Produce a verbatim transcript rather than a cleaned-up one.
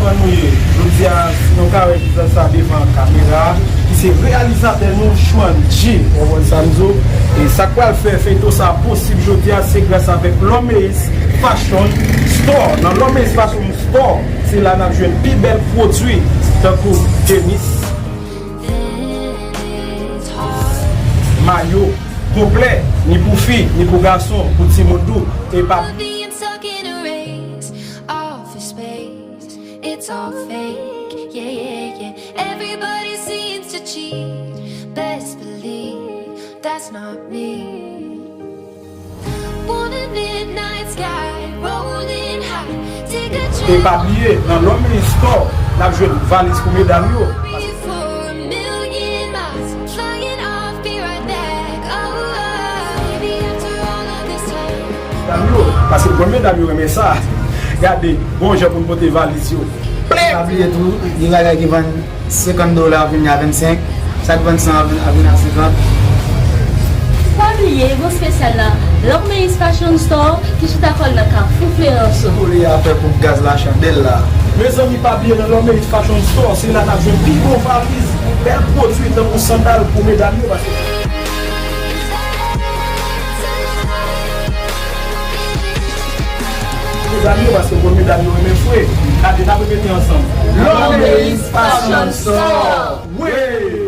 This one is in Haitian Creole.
Kòman nou ye? Jodi a, si nou ka wè vizaj sa devan kamera a, ki se reyalizatè nou, Chouan G. Ou konprann sa m di w? E sa k pral fè feyton sa posib jodi a, se gras avèk Lòmeyis Fashion Store. Nan Lòmeyis Fashion Store, se la n ap jwenn pi bèl pwodui, tankou tenis, mayo konplè, ni pou fi, ni pou gason, pou timoun tou, e pa Being stuck in a race, off a space, it's all fake, yeah, yeah, yeah. Everybody seems to cheat, best believe that's not me. Want a midnight sky, rolling high, take a E pa chance. Bliye, nan Lòmeyis Store, n ap jwenn valiz pou medam yo. Be for a million miles, flying off, be right back. Oh, oh. Maybe after all of this time. Medam yo, paske bon medam yo renmen sa. Gade, bon jan pou n pote valiz yo. Pa bliye tou, gen bagay ki vann senkant dola ap vin a vennsenk, sa k vann san ap vin, ap vin a senkant. Pa bliye, bon espesyal la, Lòmeyis Fashion Store, ki chita kò l nan Kafou Feranso. Kole afè koup gaz la chandèl la. Mezanmi, pa bliye nan Lòmeyis Fashion Store, se la n ap jwenn pi bon valiz, bèl pwodui tankou sandal pou medam yo, paske medam yo, paske bon medam yo renmen fre. Gade, n ap repete ansanm. Lòmeyis Fashion Store. Wi!